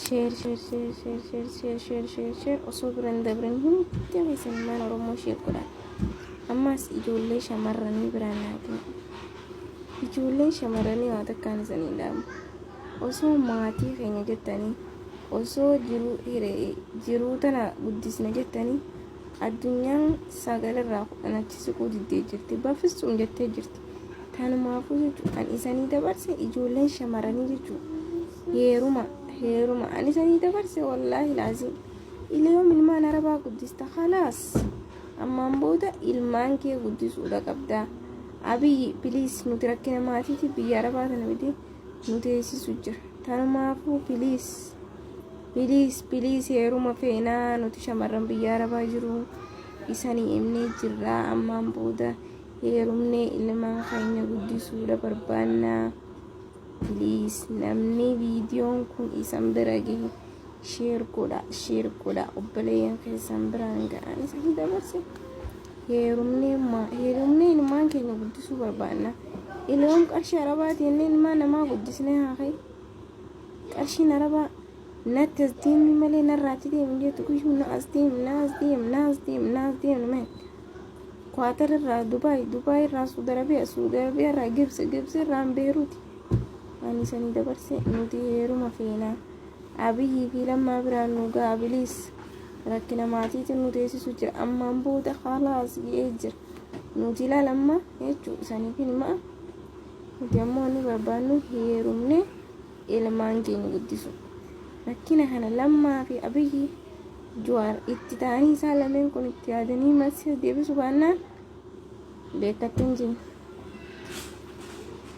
Share share share share share share share share share osoo bira hin dabrin hundi keessan ilmaan Oromoo share godhaa. Ammaas ijoollee shamarranii biraan naa ga'a. Ijoolleen shamarranii waa takkaan isanii dhaamu. Osoo maatii keenya jettanii osoo jiruu hiree jiruu tana guddisna jettanii addunyaan 9 irraa 10 achi siquu diddee jirti. Bafissuum jettee jirti. Tanumaafuu jechuun an isanii dabarse ijoolleen shamarranii jechuun heeruma heeruma an isanii dabarse wallaahi laazim. Ileyoom ilmaan arabaa guddista khalaas. Ammaan booda ilmaan kee guddisuudha qabda. Abiyyi please nuti rakkina maatiiti biyya arabaa tana fidee nu teessisu jira. Tanumaafuu please please please heeruma feenaa nuti shamarran biyya arabaa jiru isanii himnee jirra ammaan booda heerumnee ilmaan keenya guddisuudha barbaannaa. Please namni viidiyoon kun isan bira gahe share godha share godha obboleeyyan keessan biraan ga'an isanii dabarse. Heerumnee heerumnee ilmaan keenya guddisuu barbaanna. Iloon qarshii arabaati jennee ilmaan namaa guddisnee haa ka'e. Qarshiin arabaa natti as deemi malee narraa achi deemi jettu guyyuu na as deemi na as deemi na as deemi na as deemi malee. Kwaatar irraa Dubaay, Dubaay irraa Suudi Arabiyaa, Suudi Arabiyaa irraa Gibsi, Gibsi irraa Beeruuti. Ani isanii dabarse nuti heeruma feenaa. Abiyyii fi Lammaa biraan nu ga'a please. Rakkina maatiitiin nu teessisu jira. Ammaan booda khalaas ga'ee jira. Nuti ilaala amma jechuu isaniif himaa. Nuti ammoo inni barbaannu heerumne ilmaan keenya guddisu. Rakkina kana Lammaa fi Abiyyi Jawaar itti ta'anii isaan lameen kun itti yaadanii marsii deebisu baannaan beekattiin jiru.